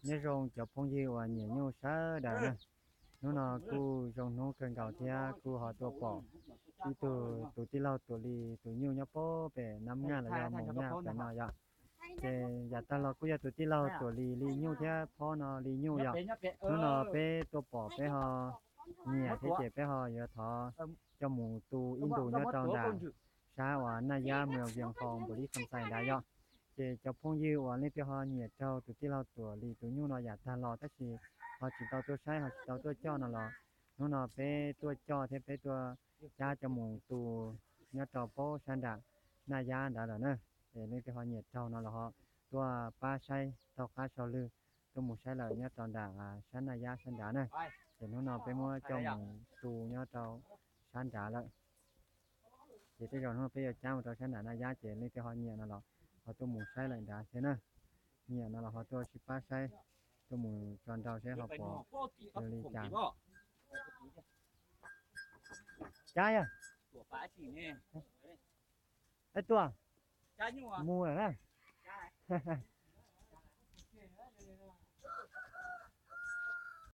Nyob zoo cov phooj ywg uas nyiam nyuj sawv daws na. Hnub no kuj zoo hnub kawg nkaus thiab kuj ho tuaj pom ib tug tus tij laug Tuam Lis tus nyuj nyob puag pem Nab Nyaj los yog Moos Nyaj pem no yom. Ces yav tag los kuj yog tus tij laug Tuam Lis li nyuj thiab phob no li nyuj yom. Hnub no peb tuaj pom peb ho nyiam thiab ces peb ho yuav thov coj mus tu ib ntus nyob rau nram sab uas Naj Yab Mws Vias Qhoo npaum li Kham Xais nrad yom. Ces cov phooj ywg uas leej twg ho nyiam raug tus tij laug Tuam Lis tus nyuj no yav tag los tab sis ho tsis tau tuaj saib ho tsis tau tuaj coj no los, hnub no peb tuaj coj thiab peb tuaj cab coj mus tu nyob rau puag sab nram Naj Yab nrad lawm na. Ces leej twg ho nyiam raug no los ho tuaj pab saib taug qab saum lwg tuaj mus saib lawm nyob rau nram sab Naj Yab sab nrad na. Ces hnub no peb muab coj mus tu nyob rau sab nrad lawm. Ces tej zaum hnub no peb yuav cab mus rau sab nram Naj Yab ces leej twg ho nyiam no los ho tuaj mus saib lawm nrad thiab na. Nyiam no los ho tuaj sib pab saib, tuaj mus tso nrau saib ho puas li cas. Cab yog, Tuam, mus lawm na.